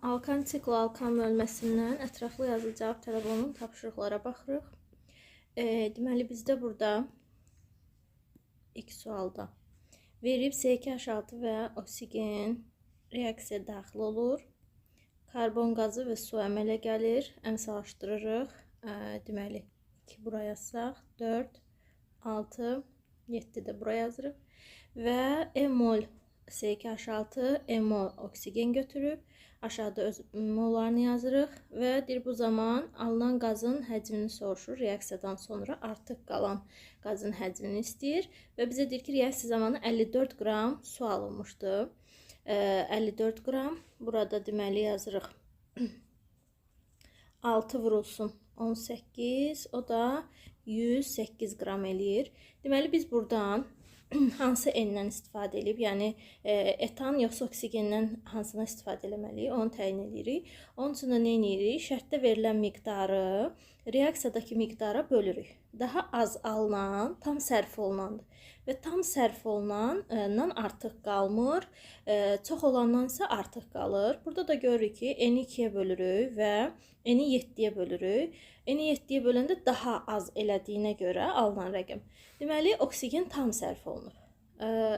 Alkan sikloalkan bölməsindən ətraflı yazılı cavab tələb olunan tapşırıqlara baxırıq. Deməli, bizdə burada ilk sualda verib C2H6 və oksigen reaksiya daxil olur. Karbon qazı və su əmələ gəlir. Əmsalaşdırırıq. Deməli, 2 bura yazsaq, 4, 6, 7 də bura yazırıq. Və M mol C2H6, M mol oksigen götürüb. Aşağıda öz mollarını yazırıq və deyir, bu zaman alınan qazın həcmini soruşur. Reaksiyadan sonra artıq qalan qazın həcmini istəyir və bizə deyir ki, reaksiya zamanı 54 qram su alınmışdı. 54 qram. Burada deməli yazırıq 6 vurulsun 18, o da 108 qram eləyir. Deməli, biz buradan hansı N-dən istifadə edib, yəni etan yoxsa oksigendən hansına istifadə eləməliyik, onu təyin edirik. Onun üçün də nə edirik? Şərtdə verilən miqdarı reaksiyadakı miqdara bölürük. Daha az alınan tam sərf olunandır və tam sərf olunandan artıq qalmır, çox olandan isə artıq qalır. Burada da görürük ki, N-i 2-yə bölürük və N-i 7-yə bölürük. N-i 7-yə böləndə daha az elədiyinə görə alınan rəqəm. Deməli, oksigen tam sərf olunub.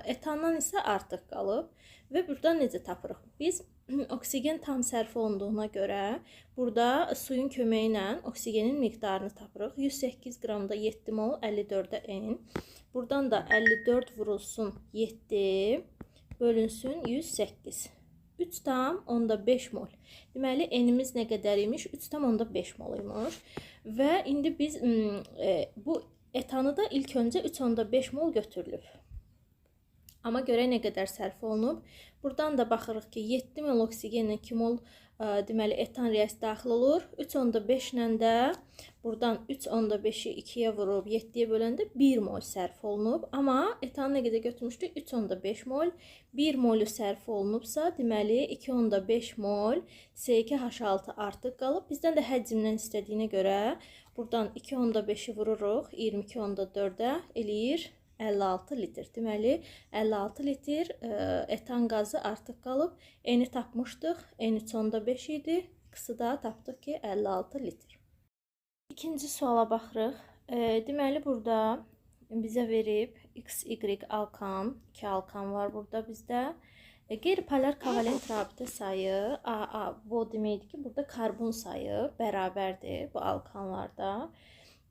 Etandan isə artıq qalıb və buradan necə tapırıq? Biz oksigen tam sərf olunduğuna görə burada suyun köməyi ilə oksigenin miqdarını tapırıq. 108 qramda 7 mol 54-ə N. Buradan da 54 vurulsun 7 bölünsün 108. 3,5 mol. Deməli, N-imiz nə qədər imiş? 3,5 mol imiş. Və indi biz bu etanı da ilk öncə 3,5 mol götürülüb. Amma görək nə qədər sərf olunub. Buradan da baxırıq ki, 7 mol oksigenlə 2 mol deməli etan reaksiyası daxil olur. 3,5 ilə də buradan 3,5-i 2-yə vurub 7-yə böləndə 1 mol sərf olunub. Amma etan nə qədər götürmüşdük? 3,5 mol. 1 molu sərf olunubsa, deməli 2,5 mol C2H6 artıq qalıb. Bizdən də həcmdən istədiyinə görə buradan 2,5-i vururuq 22,4-ə eləyir 56 litr. Deməli, 56 litr etan qazı artıq qalıb. N-i tapmışdıq. N 3,5 idi. X-i da tapdıq ki, 56 litr. İkinci suala baxırıq. Deməli, burada bizə verib X, Y alkan. 2 alkan var burada bizdə. Qeyri-polar kovalent rabitə sayı AA, bu deməkdir ki, burada karbon sayı bərabərdir bu alkanlarda.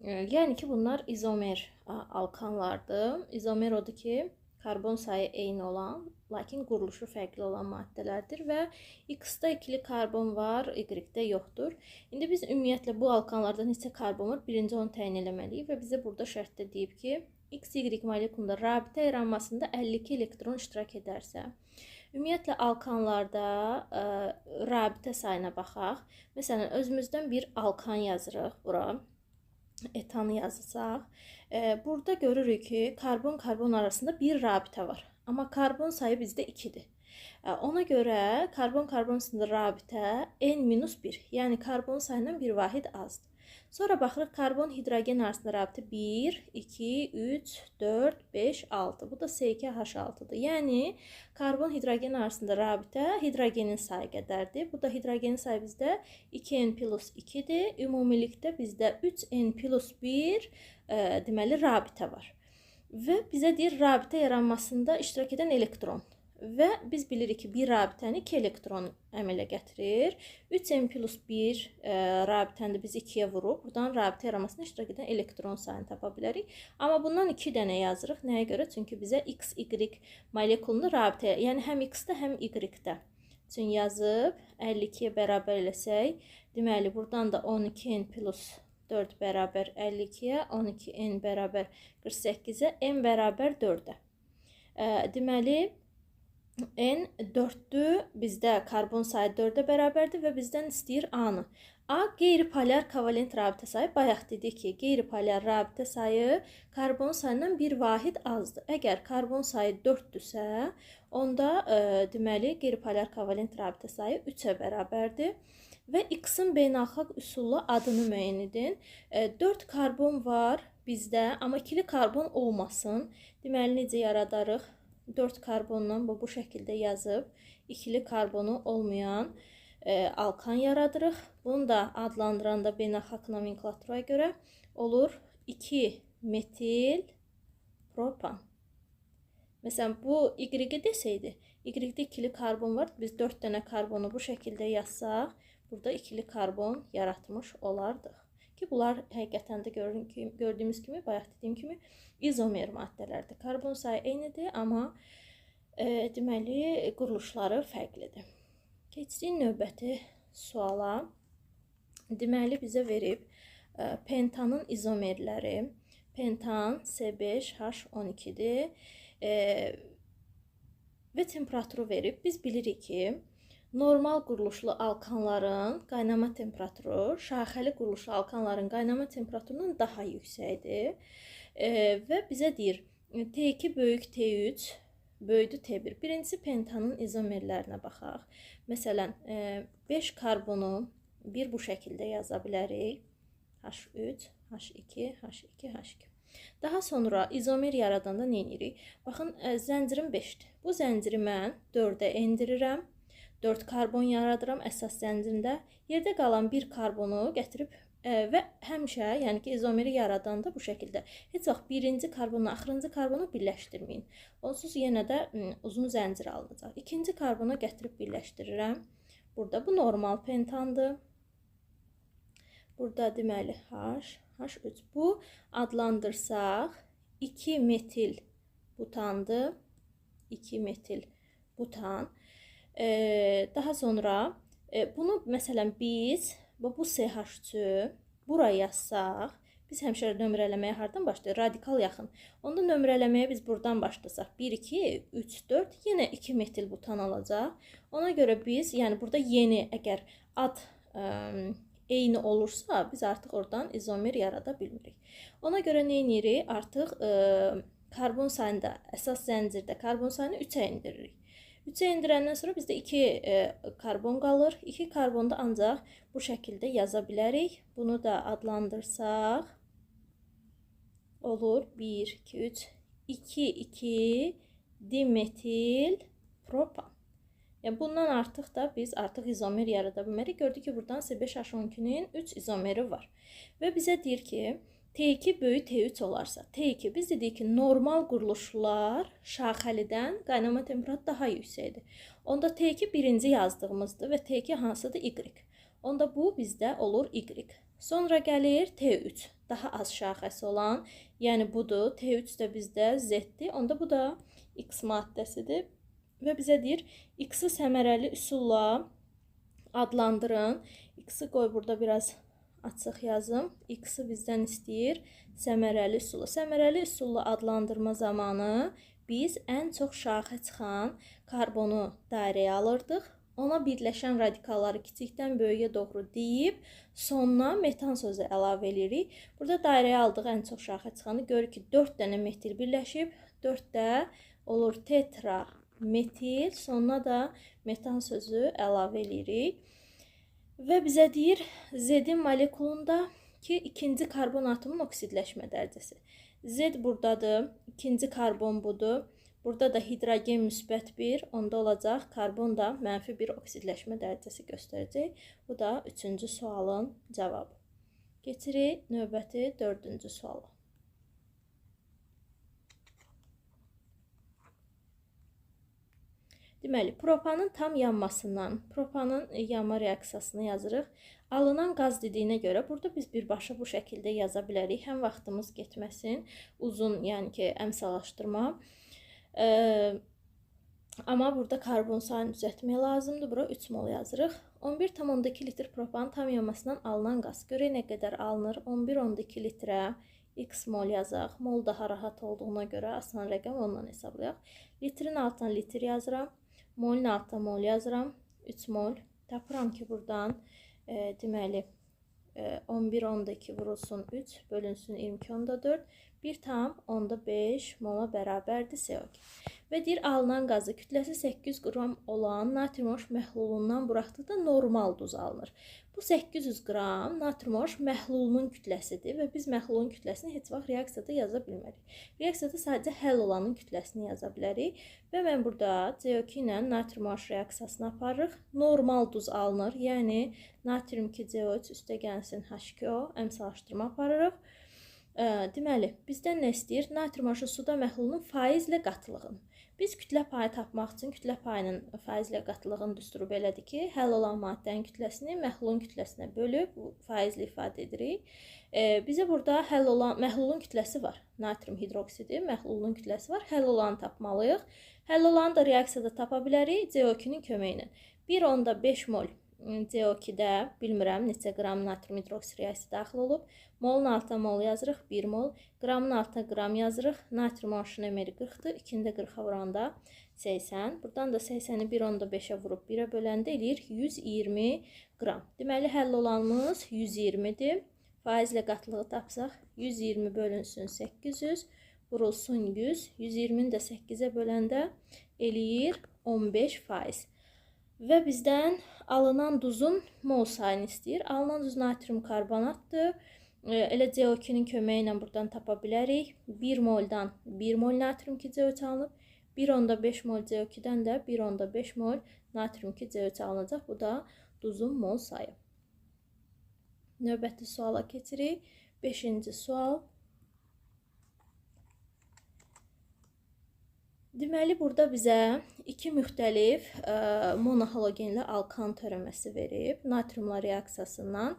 Yəni ki, bunlar izomer alkanlardır. İzomer odur ki, karbon sayı eyni olan, lakin quruluşu fərqli olan maddələrdir və X-da ikili karbon var, Y-də yoxdur. İndi biz ümumiyyətlə bu alkanlarda neçə karbon var, birinci onu təyin eləməliyik və bizə burada şərtdə deyib ki, XY molekulunda rabitə yaranmasında 52 elektron iştirak edərsə, ümumiyyətlə alkanlarda rabitə sayına baxaq. Məsələn, özümüzdən bir alkan yazırıq bura. Etanı yazsaq, burada görürük ki, karbon-karbon arasında bir rabitə var. Amma karbon sayı bizdə 2-dir. Ona görə karbon-karbon arasında rabitə N-1, yəni karbon sayından bir vahid azdır. Sonra baxırıq, karbon-hidrogen arasında rabitə 1, 2, 3, 4, 5, 6. Bu da C2H6-dır. Yəni, karbon-hidrogen arasında rabitə hidrogenin sayı qədərdir. Bu da hidrogenin sayı bizdə 2N plus 2-dir. Ümumilikdə bizdə 3N plus 1 deməli, rabitə var. Və bizə deyir, rabitə yaranmasında iştirak edən elektron. Və biz bilirik ki, bir rabitəni 2 elektron əmələ gətirir. 3N plus 1 rabitəni də biz 2-yə vurub, buradan rabitə yaranmasına iştirak edən elektron sayını tapa bilərik. Amma bundan 2 dənə yazırıq. Nəyə görə? Çünki bizə X, Y molekulunu rabitə, yəni həm X-də, həm Y-də üçün yazıb 52-yə bərabər eləsək, deməli, buradan da 12N plus 4 bərabər 52-yə, 12N bərabər 48-ə, N bərabər 4-ə. Deməli, N 4-dür, bizdə karbon sayı 4-ə bərabərdir və bizdən istəyir A-nı. A qeyri-polar kovalent rabitə sayı. Bayaq dedik ki, qeyri-polar rabitə sayı karbon sayından bir vahid azdır. Əgər karbon sayı 4-dürsə, onda deməli, qeyri-polar kovalent rabitə sayı 3-ə bərabərdir. Və X-in beynəlxalq üsulla adını müəyyən edin. 4 karbon var bizdə, amma ikili karbon olmasın. Deməli, necə yaradarıq? 4 karbondan bu şəkildə yazıb, ikili karbonu olmayan alkan yaradırıq. Bunu da adlandıranda beynəlxalq nomenklaturaya görə olur 2 metil propan. Məsələn, bu Y-i desəydi, Y-də ikili karbon var. Biz 4 dənə karbonu bu şəkildə yazsaq, burada ikili karbon yaratmış olardıq. Ki, bunlar həqiqətən də gördüyümüz kimi, bayaq dediyim kimi izomer maddələrdir. Karbon sayı eynidir, amma deməli, quruluşları fərqlidir. Keçdik növbəti suala. Deməli, bizə verib pentanın izomerləri. Pentan C5H12-dir və temperaturu verib. Biz bilirik ki, normal quruluşlu alkanların qaynama temperaturu şaxəli quruluşlu alkanların qaynama temperaturundan daha yüksəkdir. Və bizə deyir, T2 böyük T3 böyüdü T1. Birincisi pentanın izomerlərinə baxaq. Məsələn, 5 karbonu bir bu şəkildə yaza bilərik. H3, H2, H2, H2. Daha sonra izomer yaradanda nə edirik? Baxın, zəncirim 5-dir. Bu zənciri mən 4-ə endirirəm. 4 karbon yaradıram əsas zəncirində. Yerdə qalan 1 karbonu gətirib və həmişə, yəni ki, izomeri yaradanda bu şəkildə heç vaxt birinci karbonla axırıncı karbonu birləşdirməyin. Onsuz yenə də uzun zəncir alınacaq. İkinci karbonu gətirib birləşdirirəm. Burada bu normal pentandır. Burada deməli H, H3. Bu adlandırsaq 2 metil butandır. 2 metil butan. Daha sonra bunu məsələn biz bu CH3-ü bura yazsaq, biz həmişə nömrələməyə hardan başlayırıq? Radikal yaxın. Onda nömrələməyə biz buradan başlasaq. 1, 2, 3, 4, yenə 2 metil butan alacaq. Ona görə biz, yəni burada yeni əgər ad eyni olursa, biz artıq oradan izomer yarada bilmirik. Ona görə nə edirik? Artıq karbon sayında, əsas zəncirdə karbon sayını 3-ə indiririk. 3-ə indirəndən sonra bizdə 2 karbon qalır. 2 karbonu da ancaq bu şəkildə yaza bilərik. Bunu da adlandırsaq olur 1, 2, 3, 2, 2 dimetil propan. Yəni bundan artıq da biz artıq izomer yarada bilmərik. Gördük ki, buradan C5H12-nin 3 izomeri var. Və bizə deyir ki, T2 böyük T3 olarsa, T2 biz dedik ki, normal quruluşlar şaxəlidən qaynama temperaturu daha yüksəkdir. Onda T2 birinci yazdığımızdır və T2 hansıdır? Y. Onda bu bizdə olur Y. Sonra gəlir T3, daha az şaxəsi olan, yəni budur. T3 də bizdə Z-dir. Onda bu da X maddəsidir. Və bizə deyir, X-i səmərəli üsulla adlandırın. X-i qoy burada biraz açıq yazım. X-i bizdən istəyir səmərəli üsulla. Səmərəli üsulla adlandırma zamanı biz ən çox şaxə çıxan karbonu dairəyə alırdıq. Ona birləşən radikalları kiçikdən böyüyə doğru deyib, sonuna metan sözü əlavə edirik. Burada dairəyə aldıq ən çox şaxə çıxanı. Görürük ki, 4 dənə metil birləşib, 4 də olur tetrametil, sonuna da metan sözü əlavə edirik. Və bizə deyir, Z-in molekulunda ki, ikinci karbon atomunun oksidləşmə dərəcəsi. Z buradadır, ikinci karbon budur. Burada da hidrogen müsbət 1, onda olacaq karbon da mənfi 1 oksidləşmə dərəcəsi göstərəcək. Bu da üçüncü sualın cavabı. Keçirik növbəti dördüncü suala. Deməli, propanın tam yanmasından, propanın yanma reaksiyasını yazırıq. Alınan qaz dediyinə görə burada biz birbaşa bu şəkildə yaza bilərik. Həm vaxtımız getməsin, uzun, yəni ki, əmsalaşdırma. Amma burada karbon sayını düzəltmək lazımdır. Bura 3 mol yazırıq. 11,2 litr propanın tam yanmasından alınan qaz. Görək nə qədər alınır. 11,2 litrə x mol yazaq. Mol daha rahat olduğuna görə asan rəqəm ondan hesablayaq. Litrin altına litr yazıram. Molün altına mol yazıram. 3 mol. Tapıram ki, buradan deməli 11,2 vurulsun 3 bölünsün 22,4. 1,5 mola bərabərdir CO2. Və deyir, alınan qazı kütləsi 800 qram olan natrium OH məhlulundan buraxdıqda normal duz alınır. Bu 800 qram natrium OH məhlulunun kütləsidir və biz məhlulun kütləsini heç vaxt reaksiyada yaza bilmərik. Reaksiyada sadəcə həll olanın kütləsini yaza bilərik. Və mən burada CO2 ilə natrium OH reaksiyasını aparırıq. Normal duz alınır, yəni natrium 2 CO3 üstə gəlsin H2O, əmsalaşdırma aparırıq. Deməli, bizdən nə istəyir? Natrium OH suda məhlulunun faizlə qatlığını. Biz kütlə payı tapmaq üçün kütlə payının faizlə qatlığının düsturu belədir ki, həll olan maddənin kütləsini məhlulun kütləsinə bölüb faizlə ifadə edirik. Bizə burada həll olan məhlulun kütləsi var. Natrium hidroksidi məhlulun kütləsi var. Həll olanı tapmalıyıq. Həll olanı da reaksiyada tapa bilərik CO2-nin köməyi ilə. 1,5 mol CO2-də bilmirəm neçə qram natrium hidroksid reaksiya daxil olub. Molun altına mol yazırıq, 1 mol. Qramın altına qram yazırıq. Natrium OH-un MR 40-dır. 2-ni də 40-a vuranda 80. Buradan da 80-i 1,5-ə vurub 1-ə böləndə eləyir 120 qram. Deməli, həll olanımız 120-dir. Faizlə qatlığı tapsaq, 120 bölünsün 800, vurulsun 100. 120-ni də 8-ə böləndə eləyir 15%. Və bizdən alınan duzun mol sayını istəyir. Alınan duz natrium karbonatdır. Elə CO2-nin köməyi ilə buradan tapa bilərik. 1 moldan 1 mol natrium 2 CO3 alınıb. 1,5 mol CO2-dən də 1,5 mol natrium 2 CO3 alınacaq. Bu da duzun mol sayı. Növbəti suala keçirik. 5-ci sual. Deməli, burada bizə iki müxtəlif monohalogenli alkan törəməsi verib natriumla reaksiyasından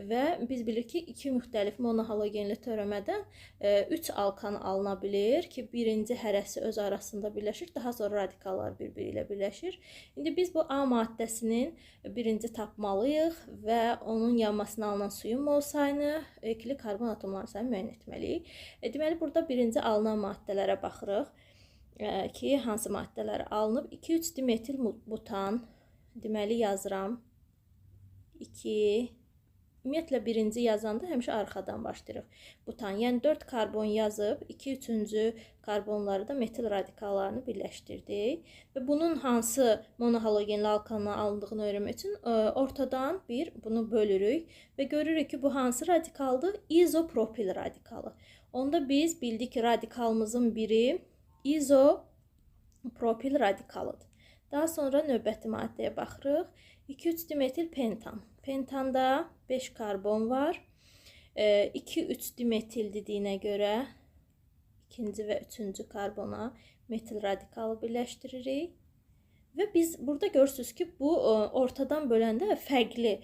və biz bilirik ki, iki müxtəlif monohalogenli törəmədən 3 alkan alına bilir ki, birinci hərəsi öz arasında birləşir, daha sonra radikallar bir-biri ilə birləşir. İndi biz bu A maddəsinin birinci tapmalıyıq və onun yanmasına alınan suyun mol sayını, ikili karbon atomlarının sayını müəyyən etməliyik. Deməli, burada birinci alınan maddələrə baxırıq ki, hansı maddələr alınıb. 2-3 dimetil butan, deməli yazıram. 2, ümumiyyətlə birinci yazanda həmişə arxadan başlayırıq. Butan, yəni 4 karbon yazıb, 2 üçüncü karbonları da metil radikallarını birləşdirdik. Və bunun hansı monohalogenli alkandan alındığını öyrənmək üçün ortadan bir bunu bölürük və görürük ki, bu hansı radikaldır? İzopropil radikalı. Onda biz bildik ki, radikalımızın biri izopropil radikalıdır. Daha sonra növbəti maddəyə baxırıq. 2-3 dimetil pentan. Pentanda 5 karbon var. 2-3 dimetil dediyinə görə ikinci və üçüncü karbona metil radikalı birləşdiririk. Və biz burada görürsünüz ki, bu ortadan böləndə fərqli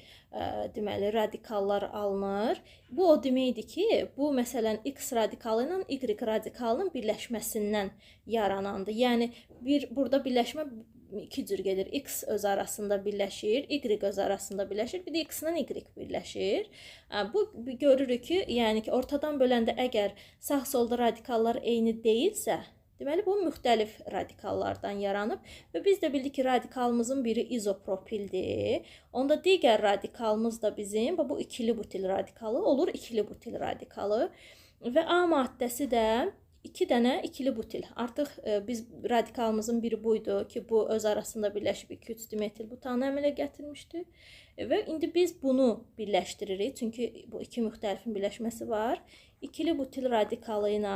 deməli radikallar alınır. Bu o deməkdir ki, bu məsələn X radikalı ilə Y radikalının birləşməsindən yaranandır. Yəni bir burada birləşmə iki cür gedir. X öz arasında birləşir, Y öz arasında birləşir, bir də X ilə Y birləşir. Bu görürük ki, yəni ki, ortadan böləndə əgər sağ-solda radikallar eyni deyilsə, deməli, bu müxtəlif radikallardan yaranıb və biz də bildik ki, radikalımızın biri izopropildir. Onda digər radikalımız da bizim, bu ikili butil radikalı olur, ikili butil radikalı. Və A maddəsi də 2 dənə ikili butil. Artıq biz radikalımızın biri buydu ki, bu öz arasında birləşib 2-3 dimetil butanı əmələ gətirmişdi. Və indi biz bunu birləşdiririk. Çünki bu iki müxtəlifin birləşməsi var. İkili butil radikalı ilə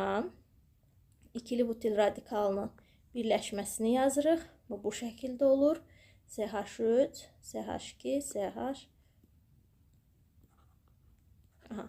ikili butil radikalının birləşməsini yazırıq. Bu şəkildə olur. CH3, CH2, CH. Aha.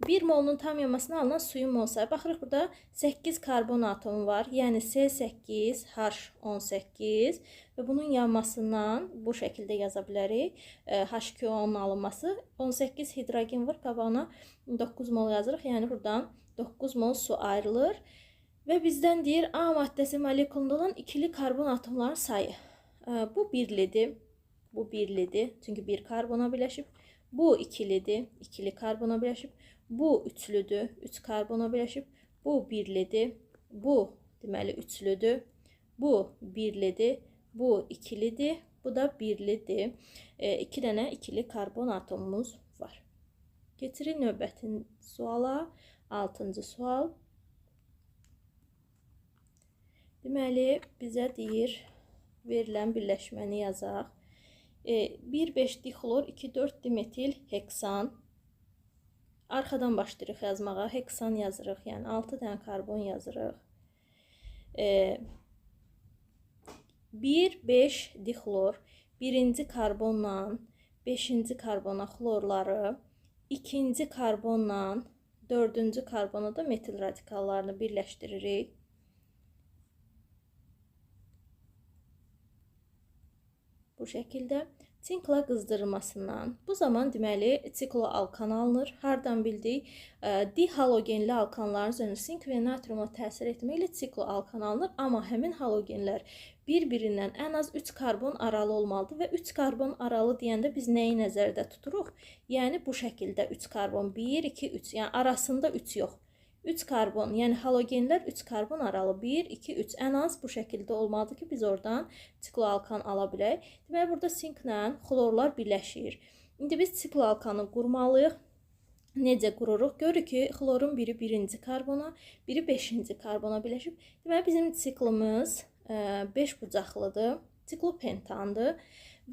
1 molunun tam yanmasına alınan suyun mol sayı. Baxırıq, burada 8 karbon atomu var. Yəni C8, H18 və bunun yanmasından bu şəkildə yaza bilərik. H2O-nun alınması 18 hidrogen var. Qabağına 9 mol yazırıq. Yəni buradan 9 mol su ayrılır. Və bizdən deyir A maddəsi molekulunda olan ikili karbon atomların sayı. Bu birlidir. Bu birlidir. Çünki bir karbona birləşib. Bu ikilidir. İkili karbona birləşib. Bu üçlüdür. 3 karbona birləşib. Bu birlidir. Bu deməli üçlüdür. Bu birlidir. Bu ikilidir. Bu da birlidir. 2 dənə ikili karbon atomumuz var. Keçirik növbəti suala. 6-cı sual. Deməli, bizə deyir, verilən birləşməni yazaq. 1,5 dixlor, 2,4 dimetil heksan. Arxadan başlayırıq yazmağa. Heksan yazırıq, yəni 6 dənə karbon yazırıq. 1,5 dixlor, birinci karbonla 5-ci karbona xlorları, ikinci karbonla 4-cü karbona da metil radikallarını birləşdiririk. Bu şəkildə sinkla qızdırılmasından bu zaman deməli sikloalkan alınır. Hardan bildik? Dihalogenli alkanların üzərində sink və natriumla təsir etməklə sikloalkan alınır. Amma həmin halogenlər bir-birindən ən az 3 karbon aralı olmalıdır və 3 karbon aralı deyəndə biz nəyi nəzərdə tuturuq? Yəni bu şəkildə 3 karbon 1, 2, 3, yəni arasında 3 yox. 3 karbon, yəni halogenlər 3 karbon aralı 1, 2, 3 ən az bu şəkildə olmalıdır ki, biz oradan sikloalkan ala bilək. Deməli, burada sinklə xlorlar birləşir. İndi biz sikloalkanı qurmalıyıq. Necə qururuq? Görürük ki, xlorun biri birinci karbona, biri beşinci karbona birləşib. Deməli, bizim siklimiz 5 bucaqlıdır, siklopentandır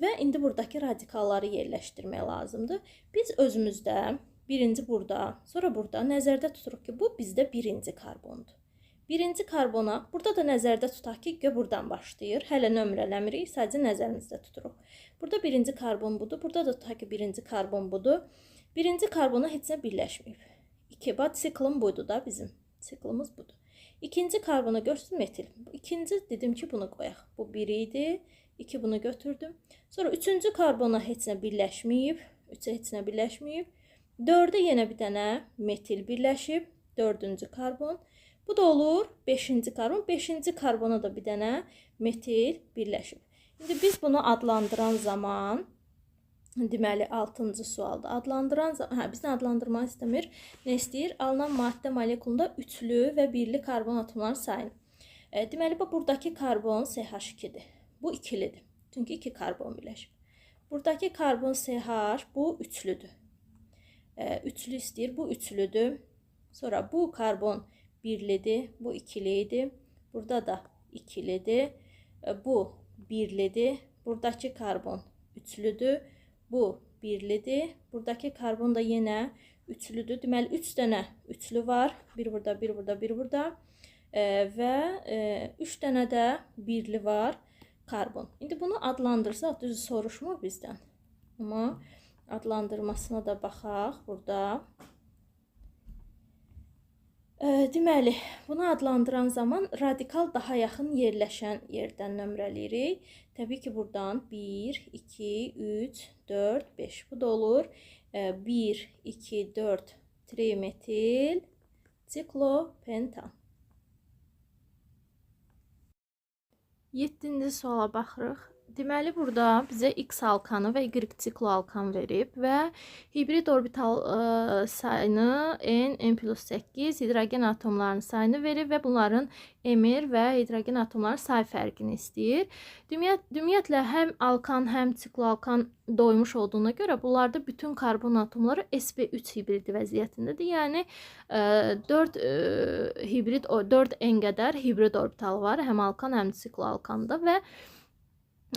və indi buradakı radikalları yerləşdirmək lazımdır. Biz özümüzdə birinci burada, sonra burada nəzərdə tuturuq ki, bu bizdə birinci karbondur. Birinci karbona, burada da nəzərdə tutaq ki, buradan başlayır. Hələ nömrələmirik, sadəcə nəzərimizdə tuturuq. Burada birinci karbon budur, burada da tutaq ki, birinci karbon budur. Birinci karbona heç nə birləşməyib. 2, bax, siklım buydu da bizim. Siklımız budur. İkinci karbona görsün metil. İkinci dedim ki, bunu qoyaq. Bu 1 idi. 2 bunu götürdüm. Sonra üçüncü karbona heç nə birləşməyib. 3-ə heç nə birləşməyib. 4-ə yenə bir dənə metil birləşib. 4-cü karbon. Bu da olur 5-ci karbon. 5-ci karbona da bir dənə metil birləşib. İndi biz bunu adlandıran zaman, deməli 6-cı sualda adlandıran zaman, bizdən adlandırmanı istəmir. Nə istəyir? Alınan maddə molekulunda üçlü və birli karbon atomlarının sayını. Deməli, buradakı karbon CH2-dir. Bu ikilidir. Çünki 2 karbon birləşib. Buradakı karbon CH, bu üçlüdür. Üçlü istəyir. Bu üçlüdür. Sonra bu karbon birlidir. Bu ikili idi. Burada da ikilidir. Bu birlidir. Buradakı karbon üçlüdür. Bu birlidir. Buradakı karbon da yenə üçlüdür. Deməli, 3 dənə üçlü var. Bir burada, bir burada, bir burada. Və 3 dənə də birli var karbon. İndi bunu adlandırsaq, düzü soruşmur bizdən. Amma adlandırmasına da baxaq burada. Deməli, bunu adlandıran zaman radikal daha yaxın yerləşən yerdən nömrələyirik. Təbii ki, buradan 1, 2, 3, 4, 5. Bu da olur 1, 2, 4 trimetil siklopentan. 7-ci suala baxırıq. Deməli, burada bizə X alkanı və Y sikloalkan verib və hibrid orbital sayını N, N plus 8, hidrogen atomlarının sayını verib və bunların emir və hidrogen atomlarının say fərqini istəyir. Ümumiyyətlə, həm alkan, həm sikloalkan doymuş olduğuna görə bunlarda bütün karbon atomları sp3 hibridi vəziyyətindədir. Yəni, 4 N qədər hibrid orbital var, həm alkan, həm sikloalkanda və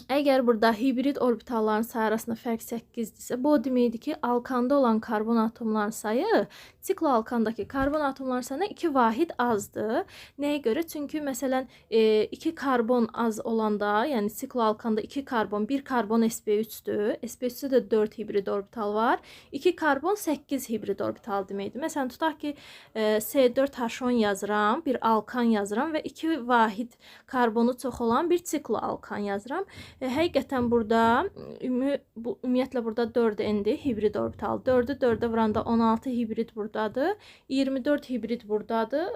əgər burada hibrid orbitalların sayı arasında fərq 8-dirsə, bu o deməkdir ki, alkanda olan karbon atomlarının sayı sikloalkandakı karbon atomlarının sayına 2 vahid azdır. Nəyə görə? Çünki məsələn 2 karbon az olanda, yəni sikloalkanda 2 karbon, 1 karbon sp3-dür. sp3-də də 4 hibrid orbital var. 2 karbon 8 hibrid orbital deməkdir. Məsələn, tutaq ki, S4H10 yazıram, bir alkan yazıram və 2 vahid karbonu çox olan bir sikloalkan yazıram. Həqiqətən burada, ümumiyyətlə burada 4N-dir, hibrid orbital. 4-ü 4-ə vuranda 16 hibrid buradadır, 24 hibrid buradadır.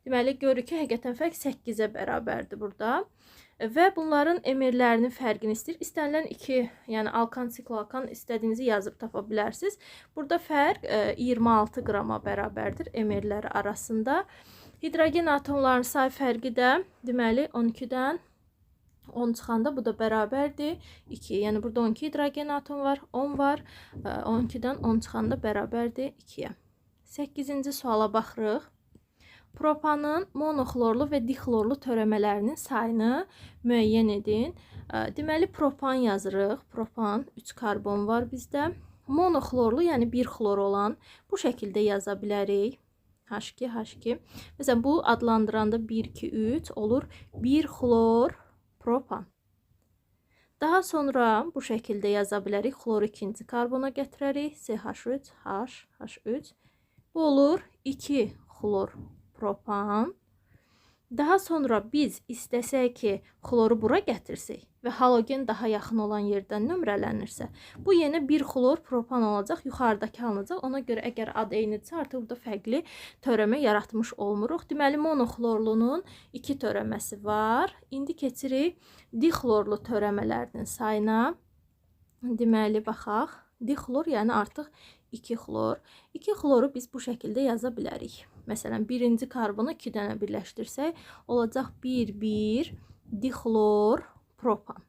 Deməli, görürük ki, həqiqətən fərq 8-ə bərabərdir burada. Və bunların emirlərinin fərqini istəyir. İstənilən iki, yəni alkan, sikloalkan istədiyinizi yazıb tapa bilərsiniz. Burada fərq 26 qrama bərabərdir emirləri arasında. Hidrogen atomlarının say fərqi də deməli 12-dən 10 çıxanda bu da bərabərdir 2. Yəni burada 12 hidrogen atom var, 10 var. 12-dən 10 çıxanda bərabərdir 2-yə. 8-ci suala baxırıq. Propanın monoxlorlu və dixlorlu törəmələrinin sayını müəyyən edin. Deməli, propan yazırıq. Propan, 3 karbon var bizdə. Monoxlorlu, yəni 1 xlor olan bu şəkildə yaza bilərik. H2, H2. Məsələn, bu adlandıranda 1, 2, 3 olur. 1 xlor propan. Daha sonra bu şəkildə yaza bilərik. Xloru ikinci karbona gətirərik. CH3, H, H3. Bu olur 2 xlor propan. Daha sonra biz istəsək ki, xloru bura gətirsək və halogen daha yaxın olan yerdən nömrələnirsə, bu yenə 1 xlor propan olacaq, yuxarıdakı alınacaq. Ona görə əgər ad eynidirsə, artıq burada fərqli törəmə yaratmış olmuruq. Deməli, monoxlorlunun 2 törəməsi var. İndi keçirik dixlorlu törəmələrinin sayına. Deməli, baxaq. Dixlor, yəni artıq 2 xlor. 2 xloru biz bu şəkildə yaza bilərik. Məsələn, birinci karbonu 2 dənə birləşdirsək, olacaq 1, 1 dixlor propan.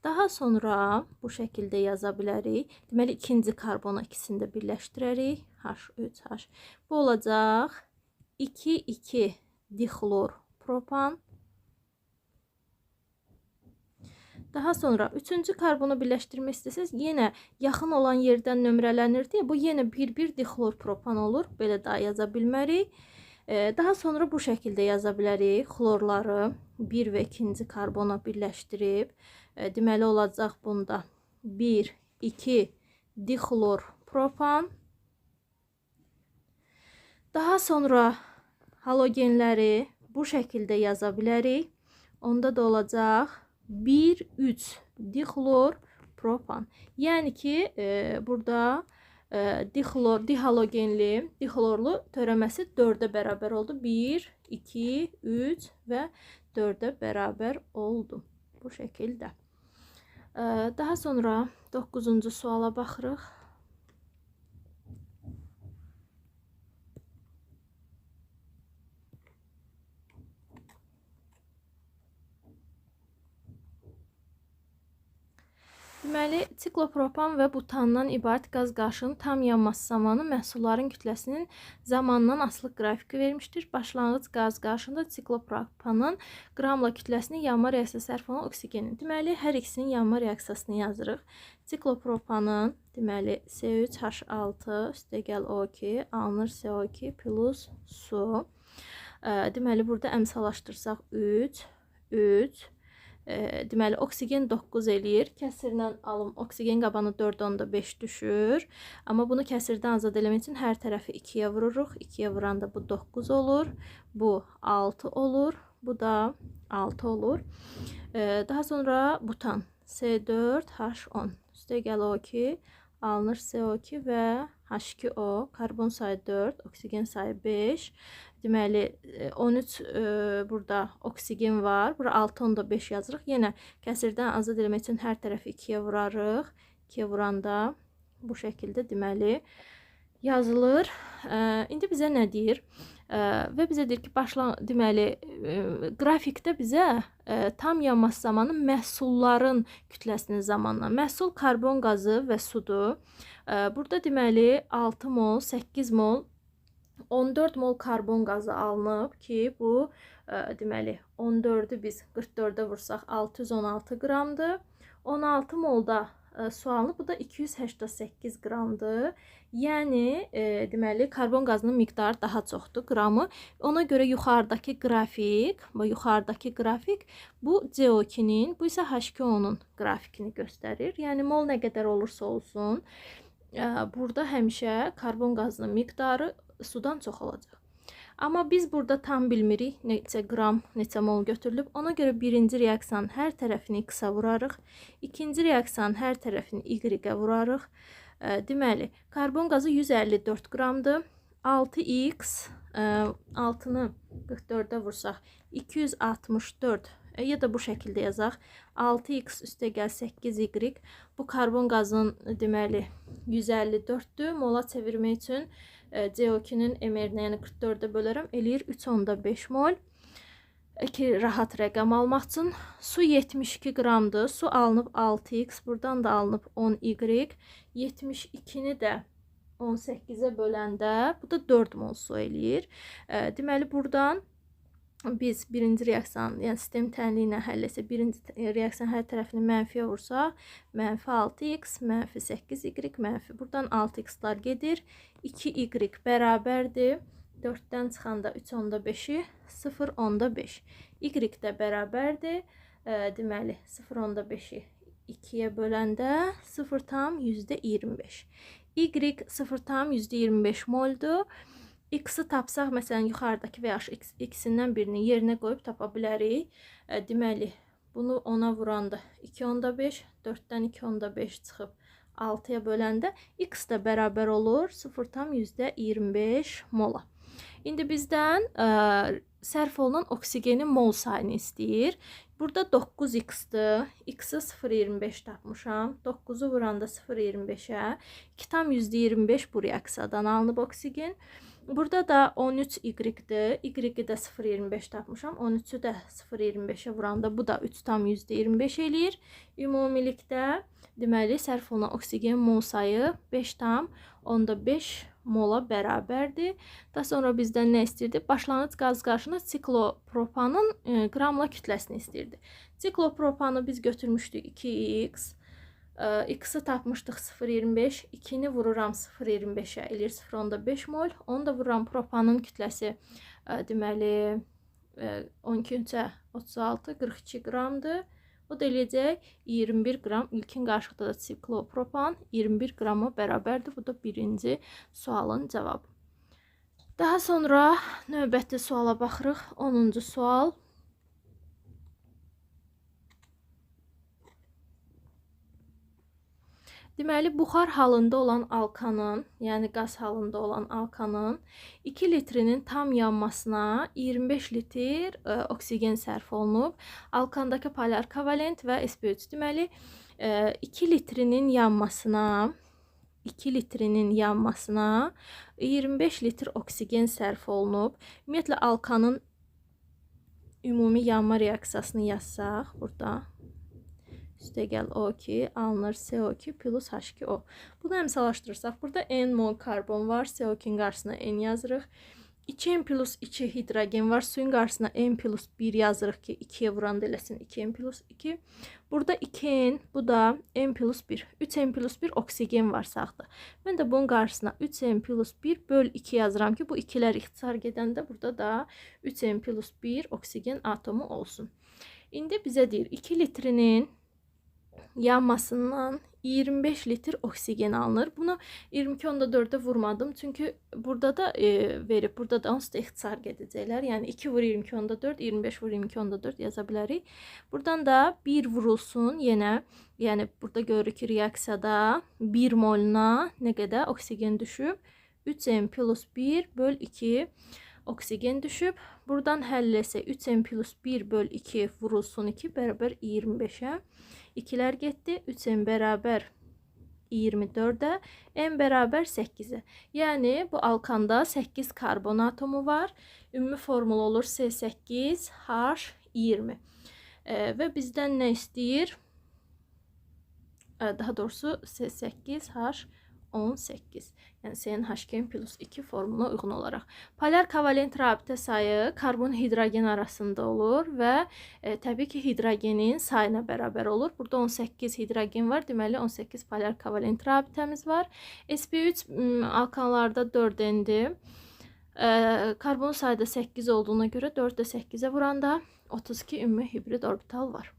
Daha sonra bu şəkildə yaza bilərik. Deməli, ikinci karbonu ikisini də birləşdirərik. H3, H. Bu olacaq 2, 2 dixlor propan. Daha sonra üçüncü karbonu birləşdirmək istəsəz, yenə yaxın olan yerdən nömrələnir deyə, bu yenə 1-1 dixlor propan olur. Belə daha yaza bilmərik. Daha sonra bu şəkildə yaza bilərik. Xlorları 1 və 2-ci karbona birləşdirib, deməli olacaq bunda 1, 2 dixlor propan. Daha sonra halogenləri bu şəkildə yaza bilərik. Onda da olacaq 1, 3 dixlor propan. Yəni ki, burada dixlor, dihalogenli, dixlorlu törəməsi 4-ə bərabər oldu. 1, 2, 3 və 4-ə bərabər oldu. Bu şəkildə. Daha sonra 9-cu suala baxırıq. Deməli, siklopropan və butandan ibarət qaz qaşığının tam yanması zamanı məhsulların kütləsinin zamandan asılı qrafiki vermişdir. Başlanğıc qaz qaşığında siklopropanın qramla kütləsinin yanma reaksiyası sərf olunan oksigenin. Deməli, hər ikisinin yanma reaksiyasını yazırıq. Siklopropanın, deməli, C3H6 üstəgəl O2 alınır CO2 plus su. Deməli, burada əmsalaşdırsaq 3, 3. Deməli, oksigen 9 eləyir. Kəsirlə alım, oksigen qabanı 4,5 düşür. Amma bunu kəsirdən azad eləmək üçün hər tərəfi 2-yə vururuq. 2-yə vuranda bu 9 olur, bu 6 olur, bu da 6 olur. Daha sonra butan C4H10 üstəgəl O2 alınır CO2 və H2O, karbon sayı 4, oksigen sayı 5. Deməli, 13 burada oksigen var. Bura 6,5 yazırıq. Yenə kəsirdən azad eləmək üçün hər tərəfi 2-yə vurarıq. 2-yə vuranda bu şəkildə deməli yazılır. İndi bizə nə deyir? Və bizə deyir ki, deməli, qrafikdə bizə tam yanması zamanı məhsulların kütləsinin zamanla. Məhsul karbon qazı və sudur. Burada deməli 6 mol, 8 mol, 14 mol karbon qazı alınıb ki, bu deməli 14-ü biz 44-ə vursaq 616 qramdır. 16 molda su alınıb, bu da 288 qramdır. Yəni, deməli, karbon qazının miqdarı daha çoxdur, qramı. Ona görə yuxarıdakı qrafik, bu CO2-nin, bu isə H2O-nun qrafikini göstərir. Yəni, mol nə qədər olursa olsun, burada həmişə karbon qazının miqdarı sudan çox olacaq. Amma biz burada tam bilmirik neçə qram, neçə mol götürülüb. Ona görə birinci reaksiyanın hər tərəfini X-a vurarıq. İkinci reaksiyanın hər tərəfini Y-ə vurarıq. Deməli, karbon qazı 154 qramdır. 6X, 6-nı 44-ə vursaq 264, ya da bu şəkildə yazaq. 6X üstəgəl 8Y. Bu karbon qazının deməli 154-dür. Mola çevirmək üçün CO2-nin MR-nə, yəni 44-ə bölərəm, eləyir 3,5 mol. 2 rahat rəqəm almaq üçün. Su 72 qramdır. Su alınıb 6X, buradan da alınıb 10Y. 72-ni də 18-ə böləndə bu da 4 mol su eləyir. Deməli, buradan biz birinci reaksiyanı, yəni sistem tənliyi ilə həll etsək, birinci reaksiyanın hər tərəfini mənfiyə vursaq, mənfi 6x, mənfi 8y, mənfi. Buradan 6x-lar gedir. 2y bərabərdir. 4-dən çıxanda 3,5-i 0,5. Y də bərabərdir. Deməli, 0,5-i 2-yə böləndə 0,25. Y 0,25 moldur. X-i tapsaq, məsələn, yuxarıdakı və ya x-indən birini yerinə qoyub tapa bilərik. Deməli, bunu 10-a vuranda 2,5, 4-dən 2,5 çıxıb 6-ya böləndə x də bərabər olur 0,25 mola. İndi bizdən sərf olunan oksigenin mol sayını istəyir. Burada 9x-dir. X-i 0,25 tapmışam. 9-u vuranda 0,25-ə 2,25 bu reaksiyadan alınıb oksigen. Burada da 13y-dir. Y-i də 0,25 tapmışam. 13-ü də 0,25-ə vuranda bu da 3,25 eləyir. Ümumilikdə deməli, sərf olunan oksigen mol sayı 5,5 mola bərabərdir. Daha sonra bizdən nə istəyirdi? Başlanğıc qaz qarşısında siklopropanın qramla kütləsini istəyirdi. Siklopropanı biz götürmüşdük 2x. X-i tapmışdıq 0,25. 2-ni vururam 0,25-ə, eləyir 0,5 mol. Onu da vururam propanın kütləsi, deməli, 12 3-ə 36, 42 qramdır. O da eləyəcək 21 qram. İlkin qarışıqda da siklopropan 21 qrama bərabərdir. Bu da birinci sualın cavabı. Daha sonra növbəti suala baxırıq. 10-cu sual. Deməli, buxar halında olan alkanın, yəni qaz halında olan alkanın 2 litrinin tam yanmasına 25 litr oksigen sərf olunub. Alkandakı polar kovalent və sp3. Deməli, 2 litrinin yanmasına 2 litrinin yanmasına 25 litr oksigen sərf olunub. Ümumiyyətlə, alkanın ümumi yanma reaksiyasını yazsaq burada. Üstəgəl O2 alınır CO2 plus H2O. Bunu əmsalaşdırırsaq, burada N mol karbon var. CO2-nin qarşısına N yazırıq. 2N plus 2 hidrogen var. Suyun qarşısına N plus 1 yazırıq ki, 2-yə vuranda eləsin 2N plus 2. Burada 2N, bu da N plus 1. 3N plus 1 oksigen var sağda. Mən də bunun qarşısına 3N plus 1 böl 2 yazıram ki, bu ikilər ixtisar gedəndə burada da 3N plus 1 oksigen atomu olsun. İndi bizə deyir 2 litrinin yanmasından 25 litr oksigen alınır. Bunu 22,4-ə vurmadım. Çünki burada da verib, burada da onsuz da ixtisar gedəcəklər. Yəni 2 vur 22,4, 25 vur 22,4 yaza bilərik. Buradan da 1 vurulsun yenə. Yəni burada görürük ki, reaksiyada 1 moluna nə qədər oksigen düşüb? 3M plus 1 böl 2 oksigen düşüb. Buradan həll etsək 3M plus 1 böl 2 vurulsun 2 bərabər 25-ə. 2'lər getdi. 3M bərabər 24-ə, M bərabər 8-ə. Yəni bu alkanda 8 karbon atomu var. Ümumi formul olur C8H20. Və bizdən nə istəyir? Daha doğrusu C8H18. Yəni CnH2n plus 2 formuluna uyğun olaraq. Polar kovalent rabitə sayı karbon hidrogen arasında olur və təbii ki, hidrogenin sayına bərabər olur. Burada 18 hidrogen var. Deməli 18 polar kovalent rabitəmiz var. sp3 alkanlarda 4N-dir. Karbon sayı da 8 olduğuna görə 4 də 8-ə vuranda 32 ümumi hibrid orbital var.